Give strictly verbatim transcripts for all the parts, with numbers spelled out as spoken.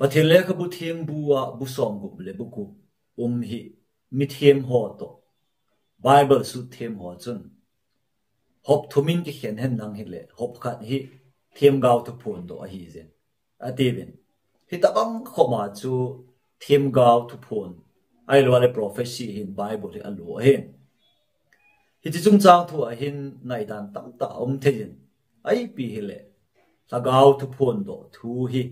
Pathen lekhabu thembu a bu somgup le bu gup um hi mithem ho toh Bible sutthem ho chun hop thum in kikhen hen lang hile hop khat hi themgao thuphondoh ahi jin atiuvin. Hitabang khoma chu themgao thuphon ahilou le prophecy hin Bible hi alo ahin. Hiche chungchang thu a hin ngaidan tamtah aum thei jin. Ipi hile lhagao thuphondoh thu hi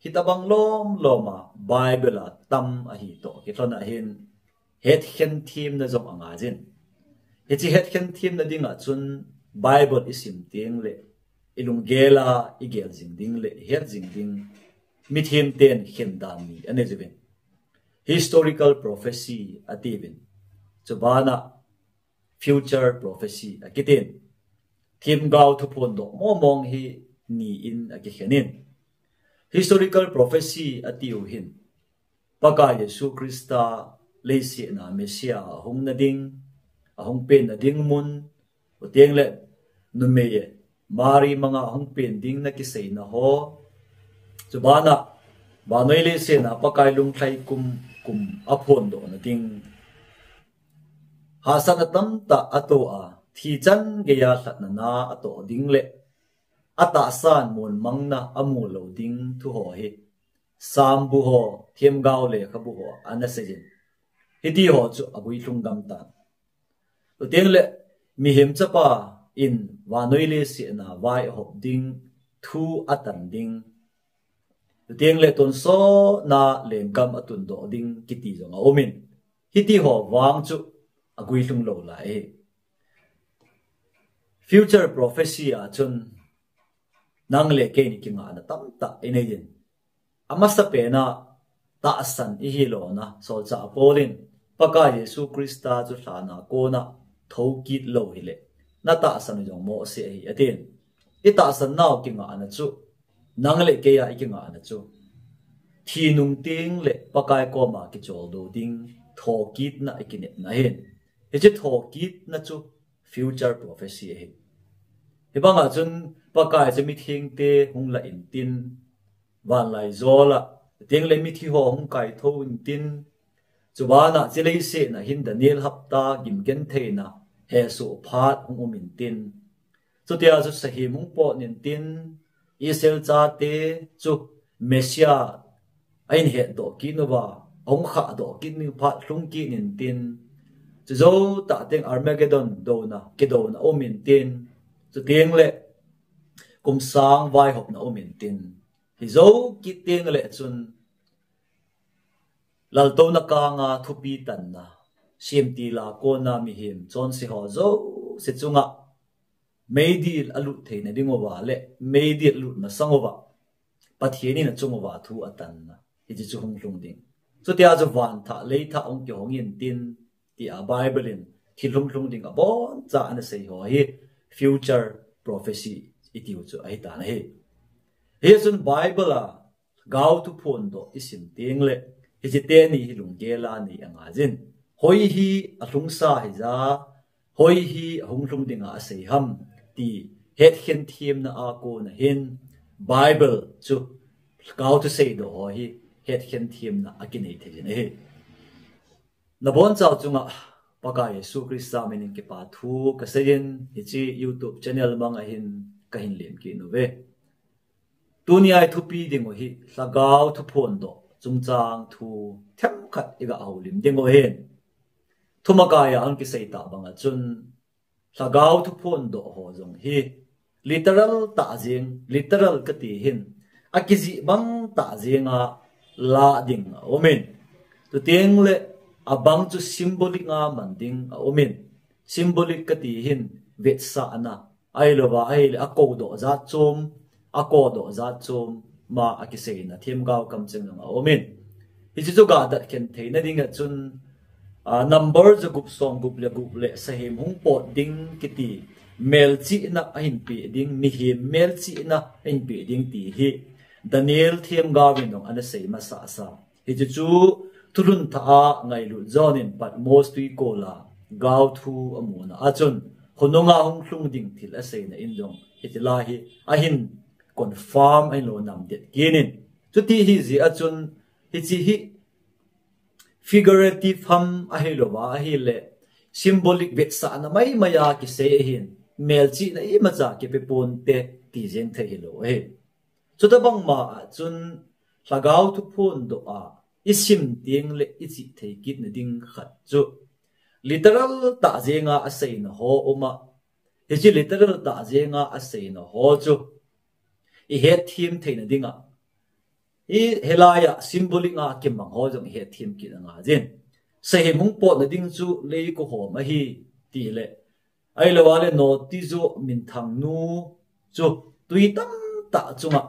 hitabang lom lom a Bible a tam ahi toh kilhon a hin hetkhen themna jong anga jin. Hiche hetkhen themna dinga chun Bible isim teng le ilunggel a igel jing ding le ihet jing ding mithem ten khen dan ni anei jiuvin. Historical prophecy atiuvin. Chubana future prophecy akitin. Themgao thuphondoh mong mong hi ni in akikhen in. Historical prophecy atiu hin Pakai Jesu Christa leiset a Messiah ahung na ding, ahung pen na ding mun, chuteng le numei Mari manga ahung pen ding na kiseina ho. Chubana vannoi leiset a Pakai lunglhai kum kum aphondoh na ding. Hahsatna tamtah atoh a, thi chan geiya lhatna na atoh ding le atahsan mon mangna amu lou ding thu ho hi Psalm bu ho, themgao lekhabu ho ana sei jin. Hiti ho chu aguilhung gam tan. Chuteng le mihem chapa in vannoi leiset a vai ahop ding, thu atan ding. Chuteng le tonsot na lenggam atundoh ding kiti jong aum in. Hiti ho vang chu aguilhung lou lai ahi. Future prophecy a chun nang le kei in kingahna tamtah inei jin. Amasapen a tahsan ihi lona, solchah Paul in Pakai Jesu Christa chu lhan a kona thokit lou hile na tahsan u jong mohseh ahi atin. Itahsan nau kingahna chu, nang le kei a ikingahna chu thi nung teng le Pakai koma kicholdo ding thokitna ikinepna ahin. Hiche thokitna chu future prophecy ahi. Hibanga chun Pakai chu mithengte hung lah intin, vanlaijol a, chuteng le mithi ho hung kaitho intin, chubana hiche leiset a hin Daniel hapta gimgentheina hesoh phat hung um intin, chutia chu sahem hung pot intin, Israel chate chu Messiah ahin hetdoh kit uva, ahung khahdoh kit ding phat lhung kit intin, chujou tah teng Armageddon douna, kidouna um intin, chuteng le kum sang vaihopna um intin, hijou kit teng le chun laltouna kanga thupi tanna, semtil a kona mihem chonse ho jouse chunga meidil alut theina ding uva le meidil alut masang uva Pathen in achung uva thu atanna, hiche chu hung lhung ding. Chutia chu van thah lei thah hung kihong intin, tia Bible in thil hung lhung ding abonchan asei ho hi future prophecy itiu chu ahitan ahi. Hichun Bible a lhagao thuphondoh isim teng le hiche teni hi lunggel a nei anga jin. Hoi hi alhungsa hija, hoi hi ahung lhung dinga asei ham ti hetkhen themna a kona hin Bible chu lhagao thuseidoh ho hi hetkhen themna akinei thei jin ahi. Nabonchau chunga Pakai Jesu Christa minin kipa thu kaseiyin, hiche YouTube channel manga hin kahin lemkit uve. Tunia ithupi ding u hi lhagao thuphondoh chungchang thu themkhat iga houlim ding u ahin. Thumakai a hung kisei tah banga chun lhagao thuphondoh ho jong hi literal tah jeng, literal kati hin akijih bang tah jenga lah ding aumin, chuteng le abang chu symbolic a man ding aumin, symbolic kati hin vetsahna, ahilouva ahile akodoh jat chom, akodoh jat chom ma akiseina themgao kamcheng jong aumin. Hiche chu gahdat khen theina dinga chun, a, number jagup somgup le gup le sahem hung pot ding kiti melchihna ahin peh ding, mihem melchihna ahin peh ding ti hi Daniel themgao in jong ana sei masasa. Hiche chu thulhun thah a ngailut John in Patmos twikol a gaothu amuna a chun khonunga hung lhung ding thil aseina in jong hiche lai hi ahin confirm ahin lonam det kit in. Chuti hi jeh a chun hiche hi figurative ham ahilouva ahile symbolic vetsahna maimai a kisei ahin, melchihna imacha kipe ponte ti jeng thei hilou ahi. Chutabang ma a chun Lhagao Thuphondoh a isim teng le ichih thei kitna ding khat chu literal tah jenga aseina ho um a, hiche literal tah jenga aseina ho chu ihet them theina dinga i helaiya symbolic a kimang ho jong ihet them kit anga jin. Sahem hung potna ding chu lei ko hom ahi tile, ahilouleh noti jo minthang nu chu tui tamtah chunga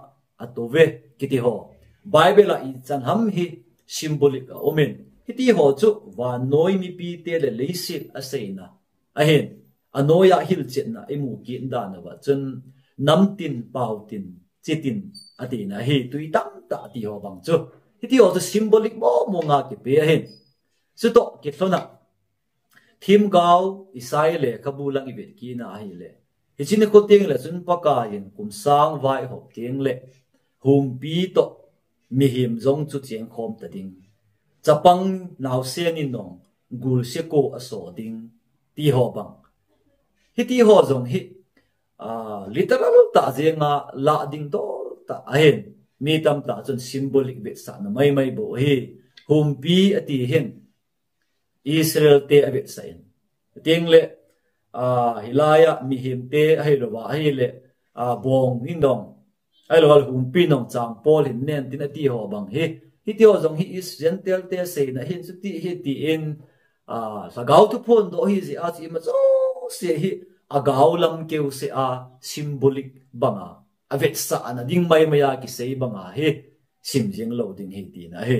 atouve kiti ho, Bible a ichan ham hi symbolic a umin, hiti ho chu vannoi mipite le leiset aseina ahin, anoiya hilchetna imu kit dan uva chun namtin, pautin, chitin atina hi tui tamtah ti ho bang chu, hiti ho chu symbolic momo nga kipe ahin. Chutoh kilhona themgao Isaiah lekhabu lang ivet kitna ahile, hiche nikho teng le chun Pakaiyin kum sang vaihop teng le humpi toh mihem jong chu chengkhom ta ding, chapang naosen in jong gulse ko aso ding ti ho bang, hiti ho jong hi literal tah jenga lah ding dol tah ahin, mi tamtah chun symbolic vetsahna maimai bou ahi. Humpi ati hin Israel te avetsah in, teng le hilaiya mihem te ahilouva ahile bong in jong, ahilouleh humpi in jong changpol hin nen tin ati ho bang hi, hiti ho jong hi Gentile te seina hin chuti hi tin, Lhagao Thuphondoh hi jeh a chu ima jouse hi agao lam keuseh a symbolic banga avetsahna ding maimai a kisei banga hi sim jeng lou ding hi tina ahi.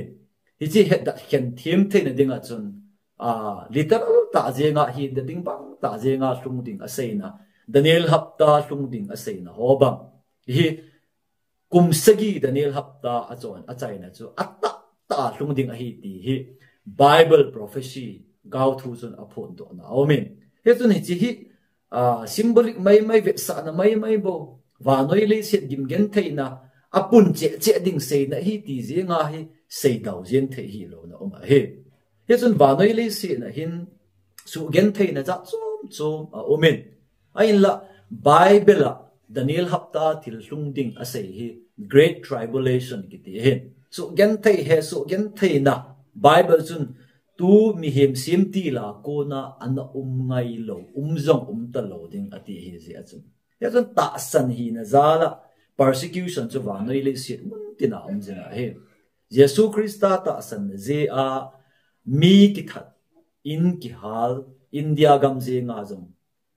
Hiche hetda khen them theina dinga chun literal tah jenga hina ding bang tah jenga lhung ding aseina, Daniel hapta lhung ding aseina ho bang hi kum sagi Daniel hapta achon achaina chu atahtah lhung ding ahi ti hi Bible prophecy gaothu chun aphondohna aumin. Hichun hiche hi symbolic maimai, vetsahna maimai bou, vannoi leiset gim gentheina apun cheh cheh ding seina ahi ti jenga hi seidau jeng thei hilouna um ahi. Hichun vannoi leiset a hin suhgentheina jat chom chom aumin, ahinla Bible a Daniel hapta thil lhung ding asei hi Great Tribulation kiti ahin, suhgenthei he suhgentheina, Bible chun tu mihem semtil a kona ana um ngailou, um jong um talou ding ati ahi jeh a chun, hichun tahsan hina jal a persecution chu vannoi leiset mun tina um jing ahi. Jesu Christa tahsanna jeh a mi kithat, in kihal, India gam jenga jong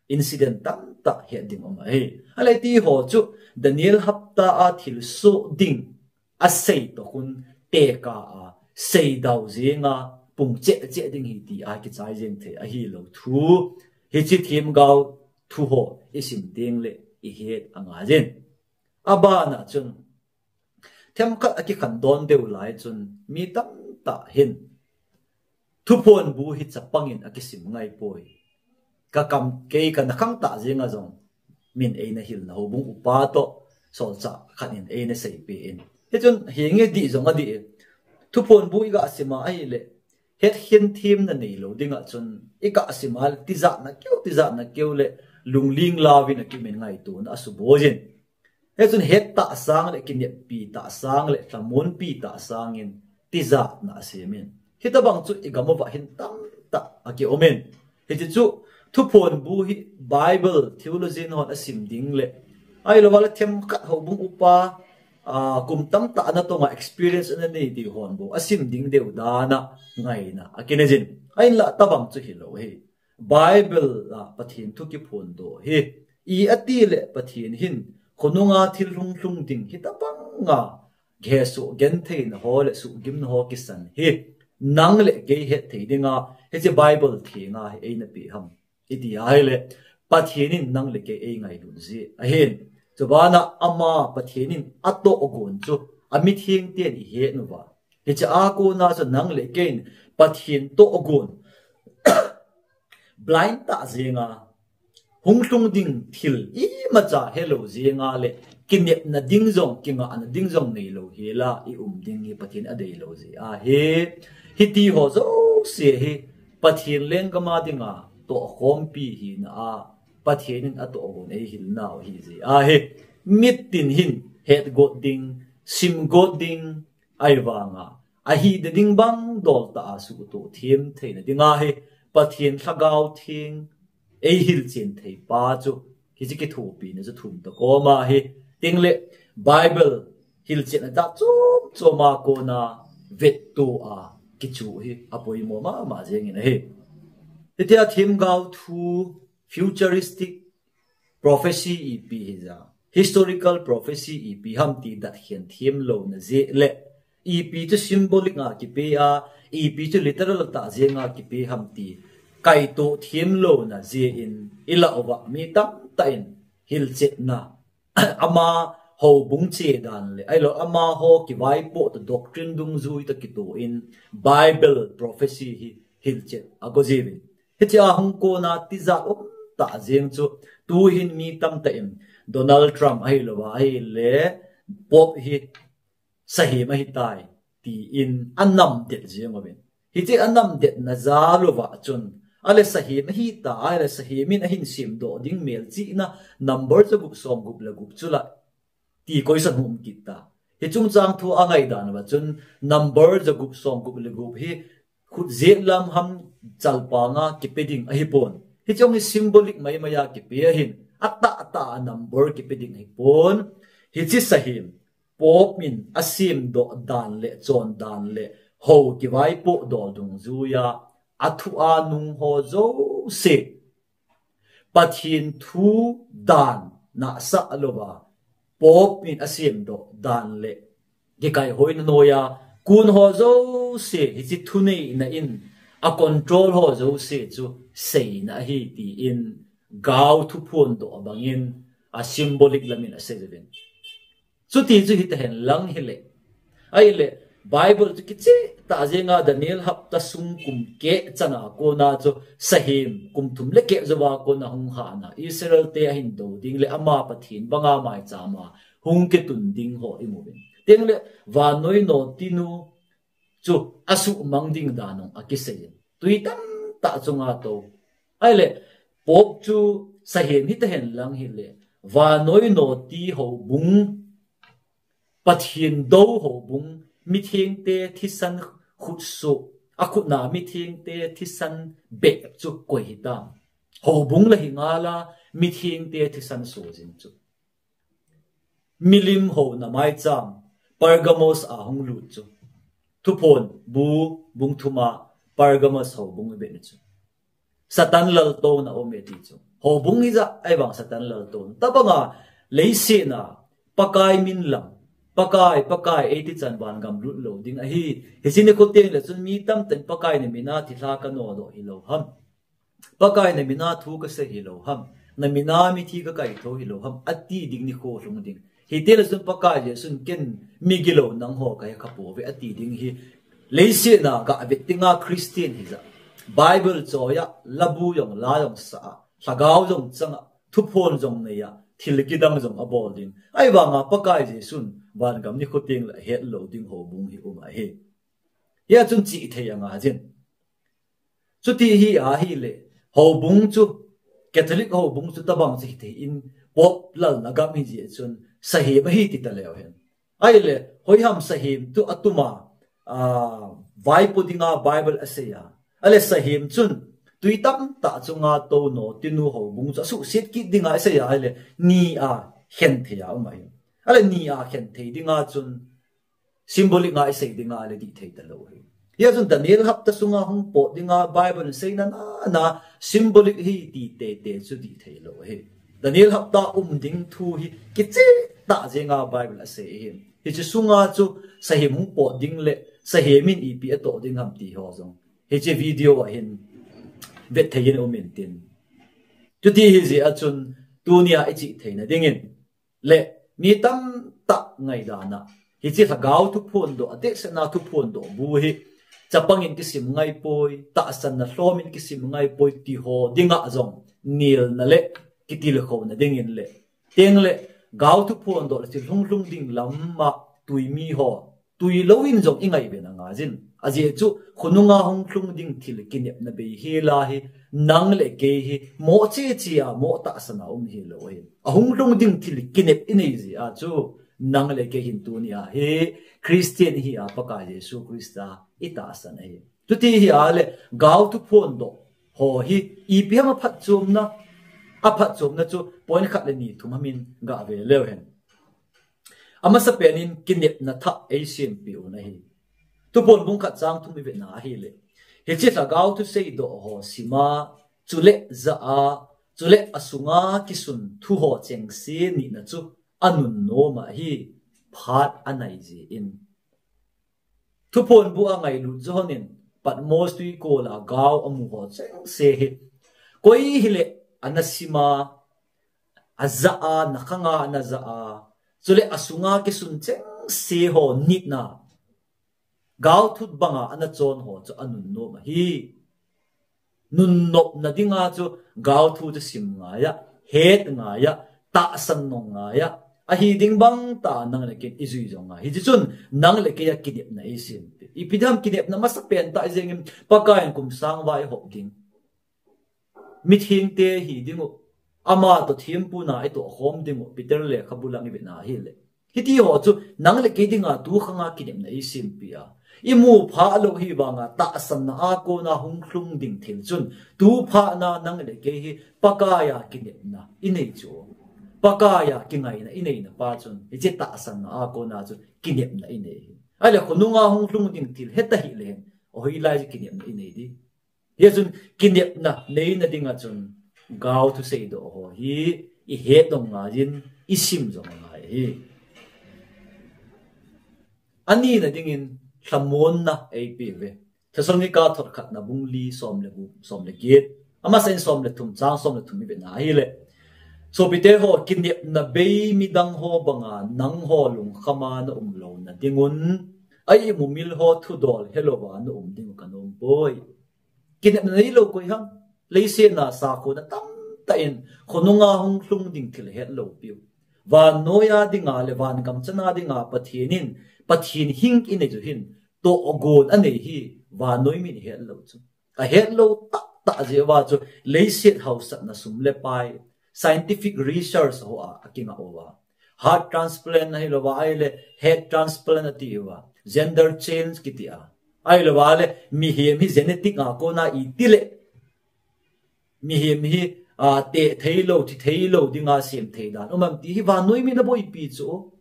incident tamtah het ding um ahi. Ahile hiti ho chu Daniel hapta a thilsoh ding asei toh khun tekah a seidau jenga pung cheh cheh ding hi tia kichai jeng thei ahilou thu hiche themgao thu ho isim teng le ihet angaijin. Abana chun themkhat akikhen don deu lai chun mi tamtah hin Thuphonbu hi chapangin akisim ngaipoi, kakam kei kana khangtah jenga jong min eina hilna, houbung upa toh solchah khat in eina seipeh in, hichun hinge dih jong adih e. Thuphonbu iga sima ahile hetkhen themna neilou dinga chun iga sima le tijatna keu tijatna keu le lungling lauvin akimin ngaitona asuboijin. Hichun het tah sang le kineppi tah sang le lhamon pi tah sangin tijatna asemin, hitobang chu igam uva hin tamtah akiumin. Hiti chu Thuphonbu hi Bible theologian hon asim ding le ahilouva le themkhat houbung upa kum tamtah ana tonga experience ana nei ding hon bou asim ding deu dana ngaina akinei jin. Ahinla tobang chu hilou hi. Bible a Pathen thu kiphondoh hi i ati le Pathen hin khonunga thil lhung lhung ding hitobanga hesoh gentheina ho le suhgimna ho kisan hi nang le kei hetthei dinga hiche Bible thenga hi eina peh ham iti ahile Pathen in nang le kei eingailut jeh ahin. Chubana ama Pathen in atohgon chu amitheng ten ihet uva, hiche a kona chu nang le kei in Pathen tohgon blind tah jenga, hung lhung ding thil imacha helou jenga le kinepna ding jong, kingahna ding jong neilou hela i um ding hi Pathen adeilou jeh ahi. Hiti ho jouse hi Pathen lenggam a dinga tohkhompi hina a Pathen in atoh gon eihil nau ahi jeh ahi. Mitin hin hetgot ding, simgot ding, ahivanga ahide ding bang dol tah a suhtoh them theina dinga hi Pathen Lhagao Theng eihilchen thei pa chu, hiche kithopina chu thum tah koma hi, tengle Bible hilchetna tah chom choma kona vettoh a kichuh hi apoimo mama jengin ahi. Hitia themgao thu, futuristic prophecy ipi hija, historical prophecy ipi ham ti datkhen themlouna jeh le, ipi chu symbolic a kipe a, ipi chu literal tah jenga kipe ham ti kaitoh themlouna jeh in ilah uva mi tamtah in hilchetna amaho bung che dan le, ahilou amaho kivaipoh toh doctrine dungjui toh kitoh in Bible prophecy hi hilchet ago jiuvin. Hichea hung kona tijat umtah jeng chu tuhin mi tamtah in Donald Trump ahilouva ahile Pope hi sahem ahitai tin anamdet jeng uvin. Hiche anamdetna jal uva chun, ale sahem ahita, ale sahem in ahin semdoh ding melchihna number jagup somgup le gup chu la ti koisan hung um kit ta. Hiche chungchang thu angaidan uva chun number jagup somgup le gup hi khutjet lam ham chalpanga kipe ding ahipon. Hiche jong hi symbolic maimai a kipe ahin, atahtah a number kipe ding ahipon. Hiche sahem Pope in asemdoh dan le chondan le hou kivaipoh dol dungjuiya athu a nung ho jouse Pathen thu dan nahsah louva Pope in asemdoh dan le kikaihoina noiya kon ho jouse hiche thuneina in acontrol ho jouse chu seina ahi tin Gao thuphondoh bangin asymbolic lamin asei uvin. Chuti chu hitahen lang hile, ahile Bible chu kichehtah jenga Daniel hapta sung kum keh chana kona chu sahem kum thum le keh jouva kona hung hahna Israel te ahin dou ding le ama Pathen banga maichama hung kitun ding ho imuvin. Tengle vannoi notinu chu asuhmang ding dan jong akiseiyin, tui tamtah chunga tou. Ahile Pope chu sahem hitahen lang hile, vannoi noti houbung, Pathen dou houbung, mithengte thisan khutsoh, akhutna mithengte thisan bep chu koi hitam? Houbung la hi ngala, mithengte thisan soh jing chu milim houna maicham Pergamos a hung lut chu, Thuphon bu bung thuma Pergamos houbung ibet ni chu, Satan laltouna aume ti chu. Houbung hijat ahivang Satan laltouna. Tabanga leiset a Pakai min lang, Pakai, Pakai eiti chan vangam lut lou ding ahi. Hiche nikho tengle chun mi tamtah in Pakai na mina thilha kanodoh hilou ham, Pakai na mina thu kasei hilou ham, na mina mithi kakaitho hilou ham, ati ding nikho lhung ding. Hitile chun Pakai Jesun ken migilou nangho kahi khapouve ati ding hi. Leiset a gavet dinga Christian hijat, Bible choiya, labu jong la jong sa a, lhagao jong changa, thuphon jong neiya, thil kidang jong abol ding. Ahivanga Pakai Jesun vangam nikho tengle ahet lou ding houbung hi um ahi. Hia chun chihthei anga jin. Chuti hi ahile, houbung chu, Catholic houbung chu tabang chu hithei in, Pope lalna gam hijeh chun sahem ahi ti taleu hen. Ahile hoiham sahem tu atuma vaipo dinga Bible aseiya, ale sahem chun tui tamtah chunga tou notinu houbung chu asuhset kit dinga aseiya, ahile ni a khenthei a um ahi. Ale ni a khenthei dinga chun symbolic nga isei dinga le dihthei talou ahi. Hia chun Daniel hapta sunga hung pot dinga Bible in seina nana symbolic hi ti teitei chu dihthei lou ahi. Daniel hapta um ding thu hi kichehtah jenga Bible asei ahin. Hiche sunga chu sahem hung pot ding le sahem in ipi atoh ding ham ti ho jong hiche video a hin vetthei in um intin. Chuti hijeh a chun tunia ichihtheina dingin le mi tamtah ngaidana hiche lhagao thuphondoh, atehsetna thuphondoh bu hi chapangin kisim ngaipoi, tahsanna lhomin kisim ngaipoi ti ho dinga jong nelna le kitilkhouna dingin le tengle Gao thuphon doh le thil hunglhung ding lam a tuimi ho, tui lou in jong i ngai ve na nga jin. Ajeh chu khonunga hunglhung ding thil kinepna bei hel a hi nang le kei hi mo che che a mo tahsan a um hilou ahi. A hunglhung ding thil kinep i nei jeh a chu nang le kei hin tuni a hi Christian hi a Pakai Jesu Christa i tahsan ahi. Chuti hi a le gao thuphon doh ho hi ipi ham a phatchomna, a phatchomna chu point khat le ni thum hamin ga ve leu hen. Amasapen in kinepna thah ei simpi u ahi. Thuphon bung khat chang thum i ve na ahi le. Hiche lhagao thusei doh ho sima, chule ja a, chule asunga kisun thu ho chengse nihna chu anunnom ahi, phat anai jeh in. Thuphon bu a ngailut jo hon in Patmos twikol a gao amu ho chengse hi koi hile ana sima, aja a, nakhanga ana ja a, chule asunga kisun chengse ho nihna, gao thut banga ana chon ho chu anunnom ahi. Nunnopna dinga chu gao thu chu sim ngai a, het ngai a, tahsan ngai a, ahi ding bang tah a nang le kei i jui jong ngai. Hiche chun nang le kei a kinepna ei simpi. Ipi dam kinepna masapen tah i jeng in Pakai in kum sang va i hop ding. Mithengte hi ding u, ama toh thempu na i toh khom ding u, Peter lekhabu lang i ve na ahi le. Hiti ho chu nang le kei dinga tu khanga kinepna ei simpi a. I mu pha lou hi vanga tahsanna a kona hunglhung ding thil chun tu pha na nang le kei hi Pakai a kinepna i nei chu. Pakai a kingaina i neina pa chun hiche tahsanna a kona chu kinepna i nei. Ahile khonunga hunglhung ding thil heta hile. Hoilai chu kinepna i nei di. Hia chun kinepna neina dinga chun gao thusei doh ho hi i het dong ngai in i sim jong ngai hi. Anina dingin lhamonna ei pe ve. Thessalonica thot khatna bung li som le gup, som le get. Amasa in som le thum, chang som le thum i ve na ahi le. Sopite ho, kinepna bei midang ho banga nang ho lungkhama na um louna dingun, a imumil ho thudol helouva na um ding u ka nom poi. Kinepna neilou koi ham? Leiset a sakhona tamtah in khonunga hunglhung ding thil hetlou piu. Vannoi a dinga le vangam chana dinga Pathen in, Pathen hing i nei chu hin, tohgon anei hi vannoi min hetlou chu. Ahetlou tahtah jeh uva chu leiset hausatna sum le pai, scientific research ho a, akinga uva. Heart transplant ahilouva, ahile head transplant ati uva. Gender change kiti a. Ahilouva le, mihem hi genetic a kona iti le. Mihem hi, a, te theilou, thi theilou dinga sem thei dan. Um am ti hi vannoi min aboipi chu.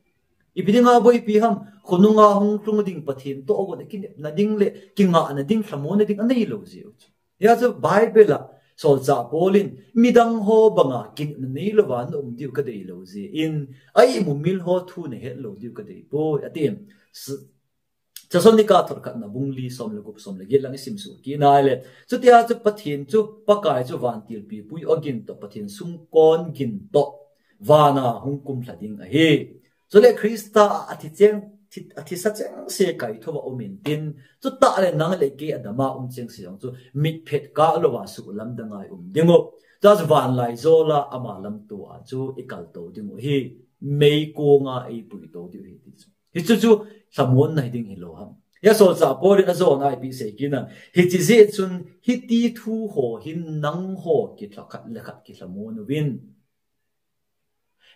Ipi dinga boipi ham, khonunga hunglhung ding Pathen tohgon a kinepna ding le, kingahna ding, lhamonna ding aneilou jeh u chu. Hia chu Bible a, solchah Paul in, midang ho banga kinepna neilouva na um diu ka deilou jeh in, a imumil ho thu na hetlou diu ka dei poi, ati. Thessalonica thot khatna bung li som le gup som le get lang i sim suh kit nai le. Chutia chu Pathen chu, Pakai chu vantil pipui ogin toh, Pathen sumkon gin toh, vana hung kumlha ding ahi. Chule Christa a athi cheng, thi, athisa chengse kaithouva um intin, chutah le nang le kei adama um chengse jong chu mitphet kah louva suhlamdang a i um ding u. Chua chu vanlaijol a ama lamto a chu i kaltou ding u ahi. Meikong a eipui tou diu ahi ti chu. Hichu chu lhamonna hi ding hilou ham? Hia solchah Paul in ajona ipi sei kit nam? Hiche jeh chun hiti thu ho hin nang ho kilha khat le khat kilhamon uvin.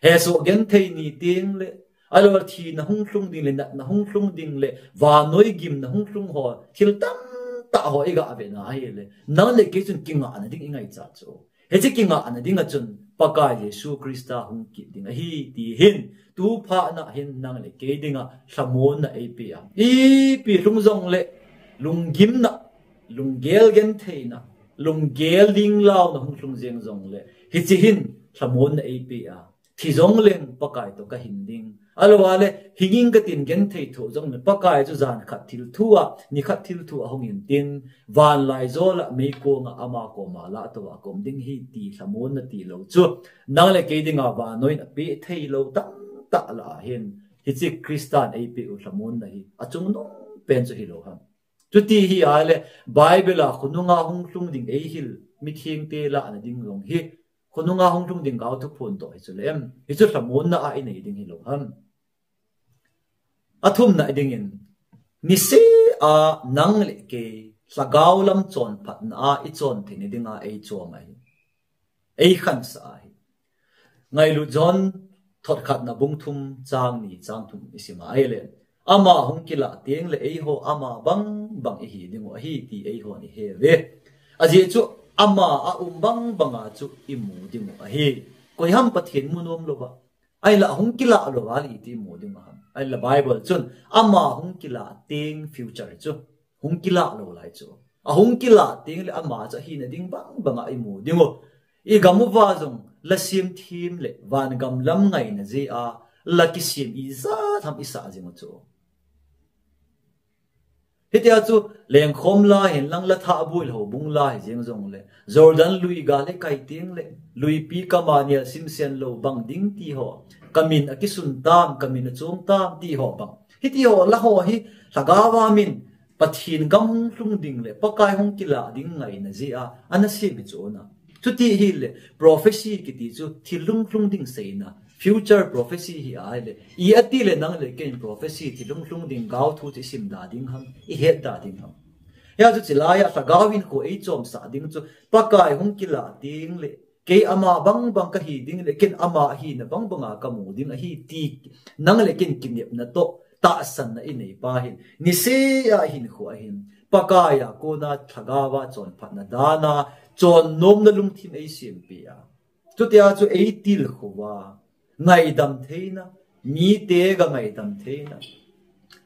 Hesoh genthei ni teng le, ahilouleh thina hunglhung ding le, natna hunglhung ding le, vannoi gimna hunglhung ho, thil tamtah ho i ga ve na ahile, nang le kei chun kingahna ding i ngaichat chu. Hiche kingahna dinga chun Pakai Jesu Christa hung kit ding ahi ti hin, tu phat na hin nang le kei dinga lhamonna eipe a. Ipi lhung jongle, lunggimna, lunggel gentheina, lunggel dinglauna hunglhung jeng jongle, hiche hin lhamonna eipe a. Thi jongleng Pakai toh kahin ding. Ahilouleh, hing inge katin genthei thoh jongle, Pakai chu jan khat thil thu a, ni khat thil thu a hung intin, vanlaijol a meikong a ama koma lah a tou a ka um ding ahi ti lhamonna tilou chu. Nang le kei dinga vannoiyin apeh theilou tamtah lah a hin, hiche Christan eipeh u lhamonna hi achungnung pen chu hilou ham? Chuti hi ahile, Bible a khonunga hunglhung ding eihil, mithengte lahna ding jong hi, Khonunga hung lhung ding gao thuphon toh hi chu le em. Hi chu lhamonna a i nei ding hi lo ham. A thumna dingin, niseh a nang le kei lhagao lam chonphatna a i chon theina dinga ei chom ahi. Ei khansa ahi. Ngailut John thot khatna bung thum chang ni chang thum i sima ahile, ama hung kilah teng le eiho ama bang bang i hi ding u ahi ti eihon i he ve. Ajeh chu ama a um bang banga chu i mu ding u ahi. Koi ham Pathen mu nom lou va, ahinla hung kilah lou va le iti mu ding u ham. Ahinla Bible chun ama hung kilah teng future chu hung kilah lou lai chu. A hung kilah teng le ama chu ahina ding bang banga i mu ding u. I gam uva jong la sim thim le van gam lam ngaina jeh a la kisim ijat ham i sa jing u chu. Hitia chu lengkhom la hin lang la thah bui le houbung la hi jeng jong le Jordan lui ga le kai teng le luipi kama nial simsen lou bang ding ti ho, kamin a kisun tam, kamin a chom tam ti ho bang. Hiti ho la ho hi lhagao a min Pathen gam hung lhung ding le Pakai hung kilah ding ngaina jeh a ana sem hi chu na. Chuti hile prophecy kiti chu thil hung lhung ding seina, future prophecy hi ahile, i ati le nang le kei in prophecy thil hung lhung ding gao thu chu i sim da ding ham, i het da ding ham. Hia chu chilai a lhagao hinkho ei chomsah ding chu Pakai hung kilah teng le kei ama bang bang ka hi ding le kei in ama ahina bang banga ka mu ding ahi ti nang le kei in kinepna toh tahsanna i nei pa hin, niseh a hinkho a hin Pakai a kona lhagao a chonphatna dan a chon nomna lungthim ei sempeh a, chutia chu ei tilkhou a ngaidam theina, mite ga ngaidam theina,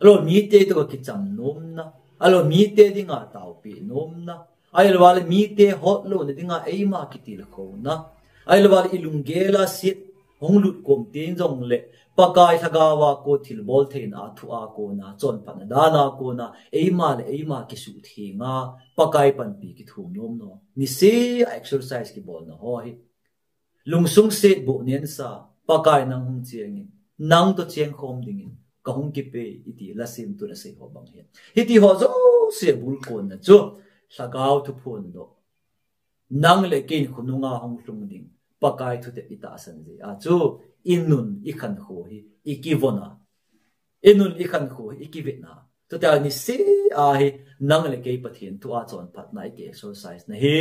alou mite toh ga kicham nomna, alou mite dinga taopi nomna, ahilou le mite hot louna dinga eima kitilkhouna, ahilou le i lunggel a set hung lut kom teng jong le Pakai lhagao a kon thilbol theina a thu a kona chonphatna dan a kona eima le eima kisuhtheng a Pakai panpi kithum nom na, niseh a exercise kibolna ho hi. Lungsung set boh nensa, Pakai nang hung chengin, nang toh chengkhom dingin ka hung kipei, iti la simtun a sei ho bang hi. Hiti ho jouse bulkonna chu lhagao thuphon toh nang le kei in khonunga hung lhung ding Pakai thutep i tahsan jeh a chu i nun i khankho hi i kivon a, i nun i khankho hi i kivet na. Chutia niseh a hi nang le kei Pathen thu a chonphatna i ki exercise na hi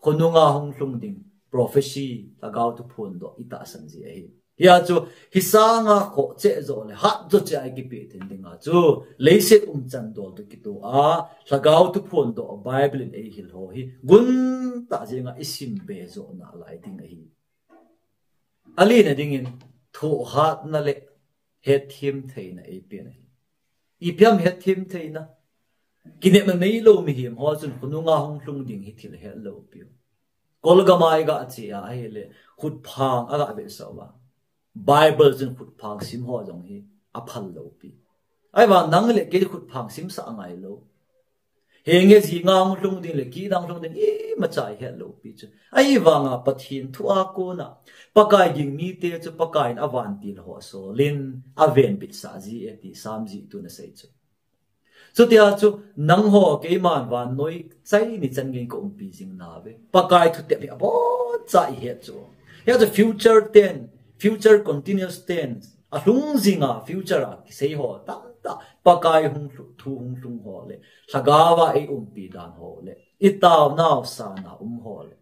khonunga hung lhung ding prophecy, lhagao thuphon toh i tahsan jeh ahi. Hia chu hi sanga khoh cheh jo le hat jo cheh a i kipeh theina dinga chu leiset umchan dol toh kitoh a lhagao thuphon toh Bible in ei hil ho hi guntah jenga i sim be jo nalai ding ahi. Alina dingin thohhatna le hetthem theina ei pen ahi. Ipi ham hetthem theina? Kinepna neilou mihem ho chun khonunga hung lhung ding hi thil hetlou piu. Kolgam a i ga che a ahile khutphang a ga vetsah uva, Bible chun khutphang sim ho jong hi aphal lou pi. Ahivang nang le kei khutphang simsah angailou. Henge jinga hung lhung ding le kidang lhung ding imacha i hetlou pi chu. Ahivanga Pathen thu a kona Pakai ging mite chu Pakai in avantil ho a solin avenbitsah ji e ti Sam jih tun a sei chu. Chutia chu nangho keiman vannoi chai ni chan gei ka umpi jing nauve. Pakai thutep hi aboncha i het chu. Hia chu future tense, future continuous tense. Alhung jinga future a kisei ho tamtah, Pakai hung lhu-, thu hung lhung ho le, lhagao a ei umpi dan ho le, i taonau sana um ho le.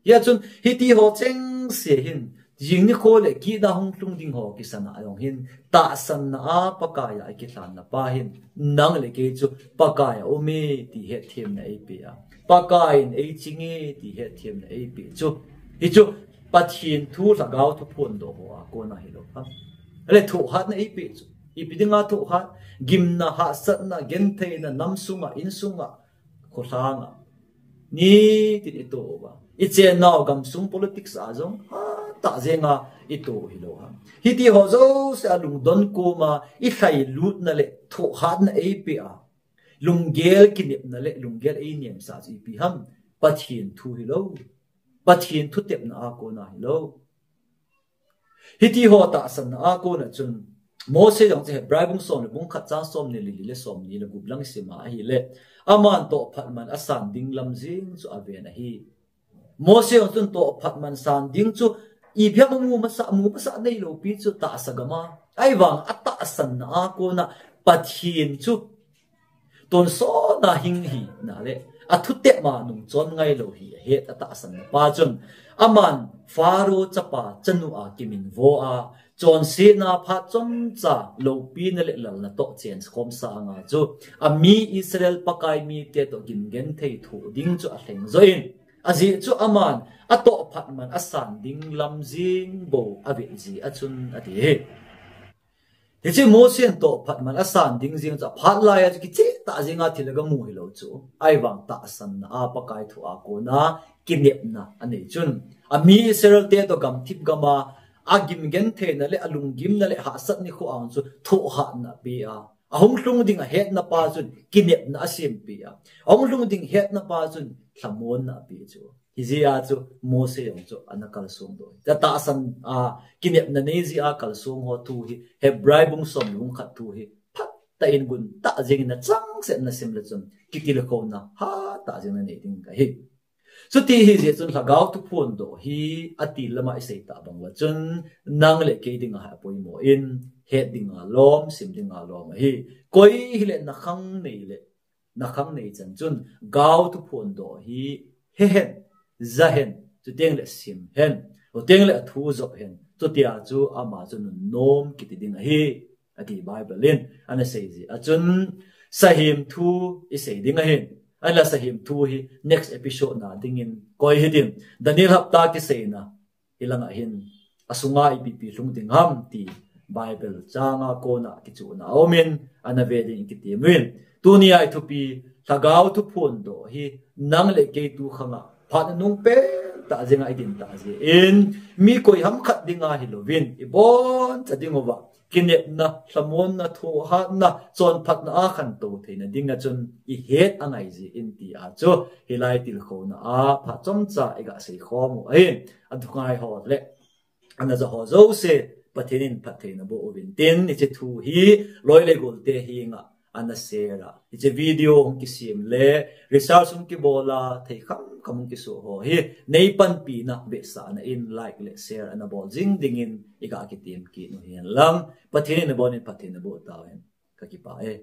Hia chun hiti ho chengse hin, jing nikho le kihna hung lhung ding ho kisana jong hin, tahsanna a Pakai a i kilhanna pa hin, nang le kei chu Pakai a um e ti hetthemna ei pe a, Pakai in ei ching e ti hetthemna ei pe chu. Hi chu Pathen thu lhagao thuphon toh ho a kona hilou ham. Ale thohhatna ei pe chu. Ipi dinga thohhat? Gimna, hahsatna, gentheina, nam sunga, in sunga, kholanga nitin i toh uva, i chennau gamsung politics a jong hatah jenga i toh u hilou ham. Hiti ho jouse a lungdon koma i lhailutna le thohhatna ei pe a, lunggel kinepna le lunggel ei nemsa chu ipi ham? Pathen thu hilou. Pathen thutepna a kona hilou. Hiti ho tahsanna a kona chun Mose jong chu Hebrai bung som le bung khat chang som ni le li le som ni le gup lang i sima ahile, aman toh phatman asan ding lam jeng chu aven ahi. Mose jong chun tohphat man san ding chu ipi ham amu masa, amu masa neilou pi chu tahsa gam a. Ahivang atahsan na a kona Pathen chu tonsot na hing hi na le, athutep ma nung chon ngai lou hi ahet atahsan na pa chun, aman Pharaoh chapa chanu a kiminvo a, chonsetna phat chomcha loupina le lalna toh chen khom sanga chu, ami Israel Pakai mite toh gimgenthei thoh ding chu alheng joh in, ajeh chu aman atohphat man asan ding lam jing bou avet jeh a chun ati hi. Hiche Mose in tohphat man asan ding jing chu aphat lai a chu kicheh tah jeng a thil agamu hilou chu. Ahivang tahsan na a Pakai thu a kona kinepna anei chun, ami Israel te toh gamthip gam a agimgentheina le alunggimna le hahsat nikho a chu thohhatna ape a, ahung lhung ding ahetna pa chun kinepna asempeh a, ahung lhung ding hetna pa chun lhamonna ape chu. Hijeh a chu Mose jong chu ana kalsong doh. Tahsan a kinepna nei jeh a kalsong ho thu hi, Hebrai bung som le bung khat thu hi phatah in guntah jeng in achangseh in nasim le chun kitilkhouna hatah jeng in nanei ding kahi. Chuti hijeh chun Lhagao Thuphondoh hi atil lama isei tah bang uva chun nang le kei dinga hi apoimo in, het dinga lom, sim dinga lom ahi. Koi hile nakhang nei le nakhang nei chan chun Lhagao Thuphondoh hi he hen, ja hen, chuteng le sim hen, chuteng le athu jop hen, chutia chu ama chu nunnom kiti ding ahi, ati Bible in ana sei jeh a chun, sahem thu isei ding ahin, ahinla sahem thu hi next episode na dingin koi hitin, Daniel hapta kiseina hilanga hin asunga ipi ipi lhung ding ham ti Bible changa kona kichuhna aumin, ana ve ding kiti uvin. Tunia ithupi, Lhagao Thuphondoh hi nang le kei tukhanga phat nung pentah jenga idin tah jeh in, mi koi ham khat dinga hilouvin, iboncha ding uva kinepna, lhamonna, thohhatna, chonphatna a khantou theina dinga chun ihet angai jeh in tia chu hilai tilkhouna a phat chomcha iga seikhom u ahin, athungai ho le ana ja ho jouse Pathen in phatthei naboh uvin tin, hiche thu hi loi le golte henga ana share a, hiche video hung kisem le research hung kibol a thei kham kham hung kisoh ho hi nei panpina vetsahna in like le share ana bol jing dingin iga kitem kit u hen lang, Pathen in nabon in phatthei naboh tauhen. Kakipah e.